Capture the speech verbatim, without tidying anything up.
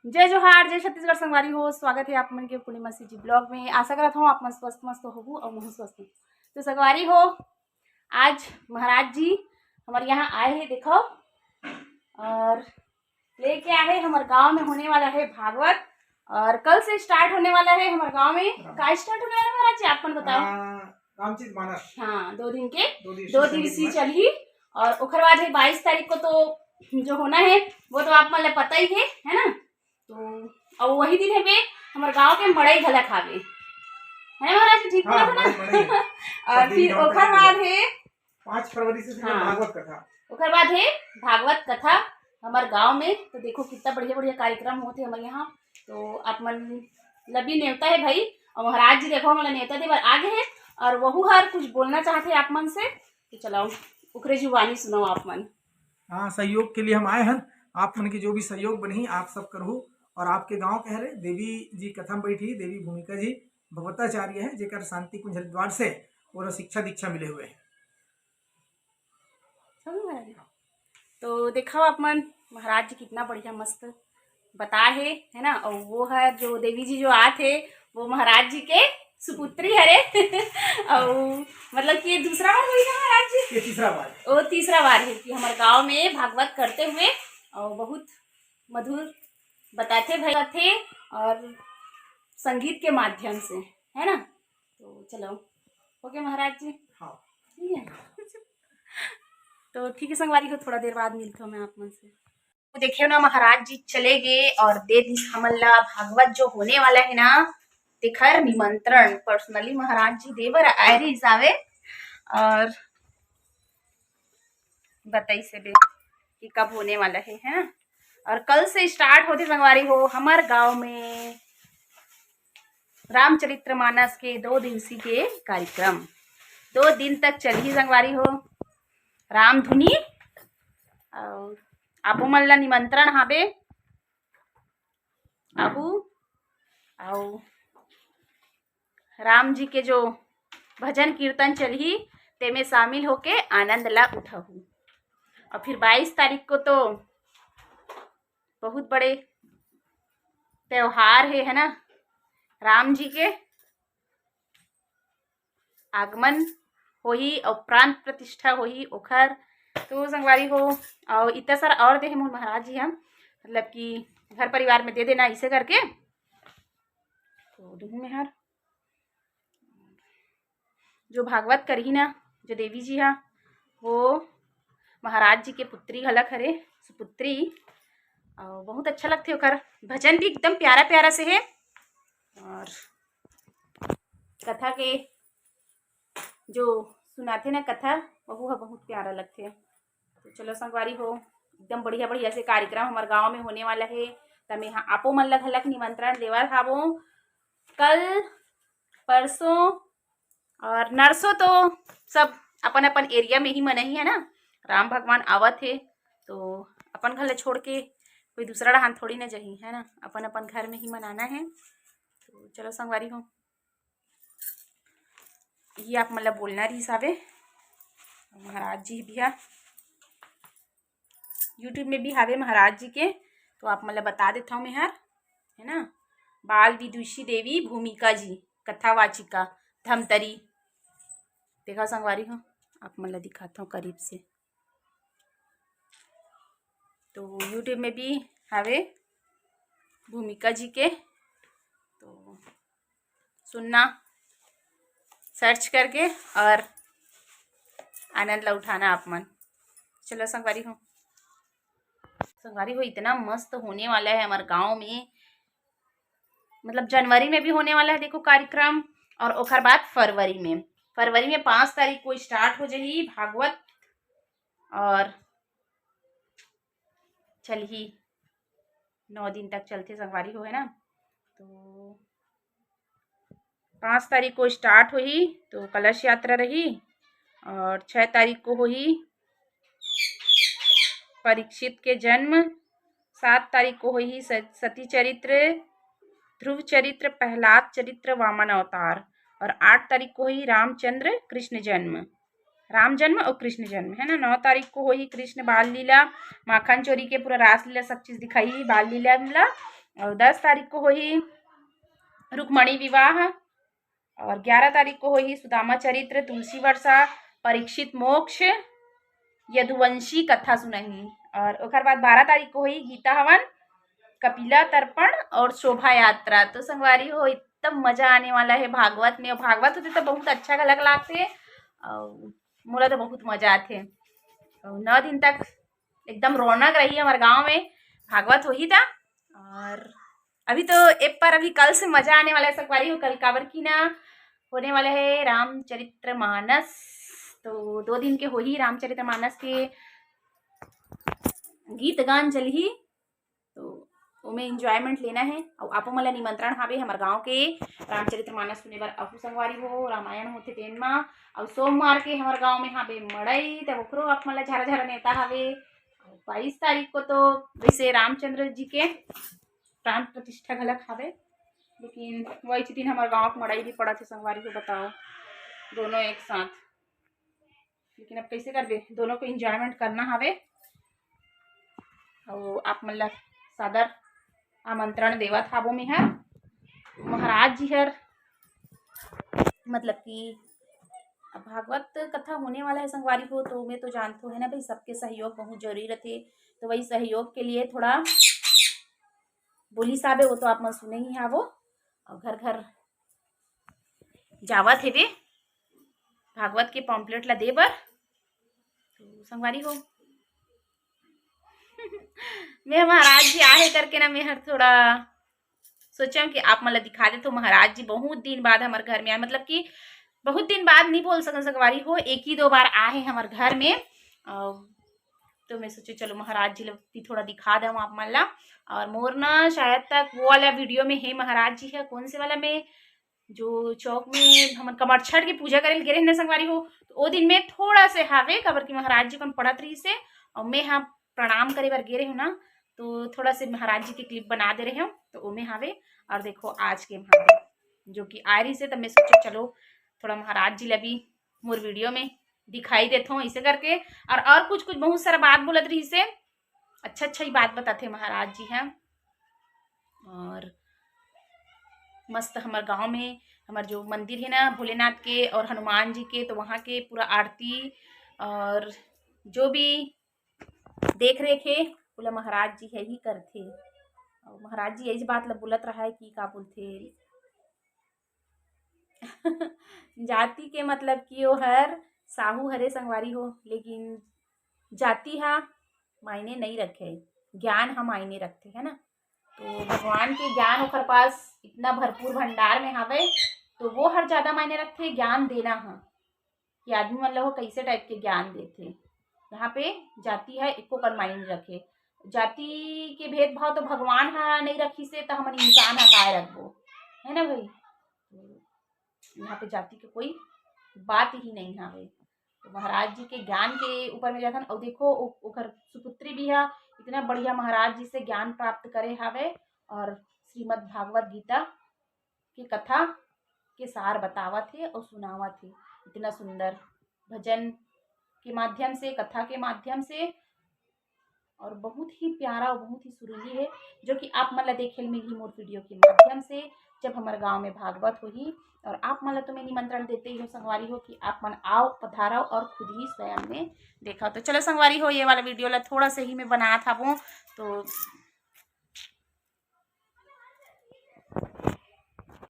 जय जोहार, जय छत्तीसगढ़ संगवारी हो। स्वागत हे आप मन के पूर्णिमा सीजी vlog में। आशा करत हूँ आप मन स्वस्थ मस्त होहू अउ महू स्वस्थ हूँ। तो संगवारी हो, आज महाराज जी हमारे यहाँ आए हैं, देखो, और लेके आए हैं, हमारे गांव में होने वाला है भागवत, और कल से start होने वाला है हमारे गांव में। हाँ। का start होने वाला है महाराज जी, आप मन बताओ। हाँ, रामचरित मानस। हाँ, दो दिन के, दो दिवसीय दो दिवसीय चलही। और ओकर बाद है बाईस तारीख को, तो जो होना है वो तो आप मन ला पता ही है, है ना? तो और वही दिन है बे, हमारे गांव के मड़ई घलक हावे, है ना महाराज जी? ठीक हाँ, बोला था ना? मड़ई, मड़ई। और सब दिन फिर गांव ओकर बाद है पाँच फरवरी से फिर हाँ। भागवत कथा। ओकर बाद है भागवत कथा हमारे गांव में। तो देखो कितना बढ़िया बढ़िया कार्यक्रम होते हमारे यहाँ। तो आप मन ला भी नेवता है भाई, और महाराज जी देखो हमारा नेवता देवर आगे है, और वहू हर कुछ बोलना चाहते हैं आप मन से। तो चलाओ, ओकरे जुबानी सुनाओ आप मन। हाँ, सहयोग के लिए हम आए हन। आप मन के जो भी सहयोग बनही, आप सब करहू। और आपके गांव के हरे देवी जी कथा में बैठी देवी भूमिका जी भगवताचार्य है, जेकर शांति कुंज हरिद्वार से ओला शिक्षा दीक्षा मिले हुए हैं। समझ में आ गया? तो देखो आप मन, महाराज जी कितना बढ़िया मस्त बताए हे, है ना? और वो है जो देवी जी जो आत हे, वो महाराज जी के सुपुत्री हरे। और मतलब कि ये दूसरा बार होही ना महाराज जी? ये तीसरा बार। वो तीसरा बार है कि हमारे गांव में भागवत करते हुए, और बहुत मधुर बताते भई थे, और संगीत के माध्यम से, है ना? तो चलो, ओके महाराज जी। हाँ। ठीक है। तो ठीक है संगवारी हो, थोड़ा देर बाद मिलत हूँ मैं आप मन से। देखियो ना, महाराज जी चले गए और दे दिस हमन ला भागवत जो होने वाला है ना, तेखर निमंत्रण। Personally महाराज जी देवर आए रहिस हावे और बताइस हे बे कि कब होने वाला है, है ना? और कल से start होते संगवारी हो हमार गांव में रामचरित्र मानस के दो दिवसीय के कार्यक्रम। दो दिन तक चलही संगवारी हो रामधुनी। और आपो मन ला निमंत्रण हाबे, आहू, अउ राम जी के जो भजन कीर्तन चलही, तेमे शामिल होके आनंद ला उठाहू। और फिर बाईस तारीख को तो बहुत बड़े त्योहार है, है ना, राम जी के आगमन होही और प्राण प्रतिष्ठा होही ओखर। तो संगवारी हो, और इतना सारा और दे हे मोर महाराज जी हम, मतलब कि घर परिवार में दे देना इसे करके। तो दुहू में हर जो भागवत करही ना, जो देवी जी हा, वो महाराज जी के पुत्री घलक हरे, सुपुत्री। और बहुत अच्छा लगथे ओकर भजन भी एकदम प्यारा प्यारा से है। और कथा के जो सुनाथे ना कथा, वहू ह बहुत प्यारा लगथे। तो चलो संगवारी हो, एकदम बढ़िया बढ़िया से कार्यक्रम हमारे गांव में होने वाला है। त मैं हा आपो मन ला घलक निमंत्रण देवत हावों। कल, परसों और नरसों तो सब अपन अपन एरिया में ही मनही, है ना। राम भगवान आवत हे, तो अपन घर ले छोड़ के कोई दूसरा डहान थोड़ी ना जही, है ना, अपन अपन घर में ही मनाना है। तो चलो संगवारी हो, ये आप मन ला बोलना रहिस हावे। महाराज जी भी हा, YouTube में भी हावे महाराज जी के, तो आप मन ला बता देत हव मैं हर, है ना। बाल विदुषी देवी भूमिका जी, कथावाचिका, धमतरी। देखा संगवारी हो, आप मन ला दिखात हव करीब से। तो YouTube में भी हावे भूमिका जी के, तो सुनना, search करके और आनंद ला उठाना आप मन। चलो संगवारी हो, संगवारी हो, इतना मस्त होने वाला है हमारे गांव में। मतलब जनवरी में भी होने वाला है देखो कार्यक्रम, और ओकर बाद फरवरी में, फरवरी में पाँच तारीख को start हो जाही भागवत और चलही, नौ दिन तक चलथे संगवारी हो, है ना। तो पाँच तारीख को start होही तो कलश यात्रा रही, और छः तारीख को होही परीक्षित के जन्म, सात तारीख को होही स-, सती चरित्र, ध्रुव चरित्र, प्रहलाद चरित्र, वामन अवतार, और आठ तारीख को होही रामचंद्र कृष्ण जन्म, राम जन्म और कृष्ण जन्म, है ना। नौ तारीख को होही कृष्ण बाल लीला, माखन चोरी के पूरा रासलीला, सब चीज दिखाई बाल लीला ला। और दस तारीख को होही रुक्मणी विवाह, और ग्यारह तारीख को होही सुदामा चरित्र, तुलसी वर्षा, परीक्षित मोक्ष, यदुवंशी कथा सुनही। और ओकर बाद बारह तारीख को होही गीता हवन, कपिला तर्पण और शोभा यात्रा। तो संगवारी हो, एकदम मजा आने वाला है भागवत में। और भागवत होथे तो बहुत अच्छा घलक लागथे, और मोला तो बहुत मजा आथे। और नौ दिन तक एकदम रौनक रही हमर गांव में, भागवत होही त। और अभी तो एप पर अभी कल से मजा आने वाला है संगवारी हो, कल काबर की ना होने वाला है रामचरित्र मानस। तो दो दिन के होही रामचरित्र मानस के गीत गान चलही, तो ओमे एंजॉयमेंट लेना है। और आपो मन ला निमंत्रण हावे हमर गांव के रामचरित्र मानस सुने बर। अहू संगवारी हो, रामायण होथे तेन मा। और सोमवार के हमर गांव में हावे मड़ई, तब ओकरो आप मन ला झरा झरा नेवता हावे। और बाईस तारीख को तो वैसे रामचंद्र जी के प्राण प्रतिष्ठा घलक हावे, लेकिन वही दिन हमर गांव के मड़ई भी पड़त हे संगवारी हो, बताओ, दोनों एक साथ। लेकिन अब कैसे करबे, दोनों को एंजॉयमेंट करना हावे। और आप मन ला सादर आमंत्रण देवत हाबो मेहर। महाराज जी हर मतलब कि अब भागवत कथा होने वाला है संगवारी हो, तो मैं तो जानत हो है ना भाई, सबके सहयोग बहुत जरूरी रहथे। तो वही सहयोग के लिए थोड़ा बोली साबे, वो तो आप मन सुने ही हावो। और घर घर जावत हेबे भागवत के पॉम्पलेट ला दे बर। तो संगवारी हो, मैं महाराज जी आहे करके ना, मैं हर थोड़ा सोचा कि आप मन ला दिखा देथो। महाराज जी बहुत दिन बाद हमर घर में आए, मतलब कि बहुत दिन बाद नहीं बोल सकन संगवारी हो, एक ही दो बार आहे हमर घर में। और तो मैं सोचे चलो महाराज जी ला भी थोड़ा दिखा देवं आप मन ला। और मोर ना शायद तक वो वाला वीडियो में है महाराज जी है, कौन से वाला में, जो चौक में हमन कमरछठ की पूजा करे ला गे रहे ना संगवारी हो, तो वो दिन में थोड़ा से हावे, काबर कि महाराज जी कन पड़त रही से, और मैं हाँ प्रणाम करे बर गे रहे हूँ ना, तो थोड़ा से महाराज जी के क्लिप बना दे रहे हूँ, तो ओमे हावे। और देखो आज के हावे, जो कि आ रही से, तब मैं सोचे चलो थोड़ा महाराज जी ला भी मोर वीडियो में दिखाई देथो इसे करके। और और कुछ कुछ बहुत सारा बात बोलत रही से, अच्छा अच्छा ही बात बताथे महाराज जी हैं। और मस्त हमर गांव में हमर जो मंदिर है ना भोलेनाथ के और हनुमान जी के, तो वहाँ के पूरा आरती और जो भी देख रेख है, ओला महाराज जी है ही करथे। और महाराज जी यही बात ला बोलत रहा है कि का बोलथे, जाति के मतलब कि ओ हर साहू हरे संगवारी हो, लेकिन जाति हा मायने नहीं रखे, ज्ञान हा मायने रखथे, है ना। तो भगवान के ज्ञान ओकर पास इतना भरपूर भंडार में हावे, तो वो हर ज्यादा मायने रखथे, ज्ञान देना हा, कि आदमी मन ला वो कैसे टाइप के ज्ञान देथे। यहाँ पे जाति हा एको कन मायने नहीं रखे। जाति के भेदभाव तो भगवान हा नहीं रखिसे, तो हमन इंसान हा काय रखबो, है ना भाई। तो यहाँ पे जाति के कोई बात ही नहीं हावे। तो महाराज जी के ज्ञान के ऊपर में जाथन। और देखो ओ-, ओकर सुपुत्री भी हा इतना बढ़िया महाराज जी से ज्ञान प्राप्त करे हावे और श्रीमद् भागवत गीता के कथा के सार बतावत हे और सुनावत हे। इतना सुंदर भजन के माध्यम से, कथा के माध्यम से, और बहुत ही प्यारा और बहुत ही सुरीली है, जो कि आप मन ला देखे ल मिलही मोर वीडियो के माध्यम से, जब हमर गांव में भागवत होही। और आप मन ला तो मैं निमंत्रण देते ही हूँ संगवारी हो कि आप मन आओ, पधारो और खुद ही स्वयं में देखा। तो चलो संगवारी हो, ये वाला वीडियो ला थोड़ा सा ही मैं बनात हावों, तो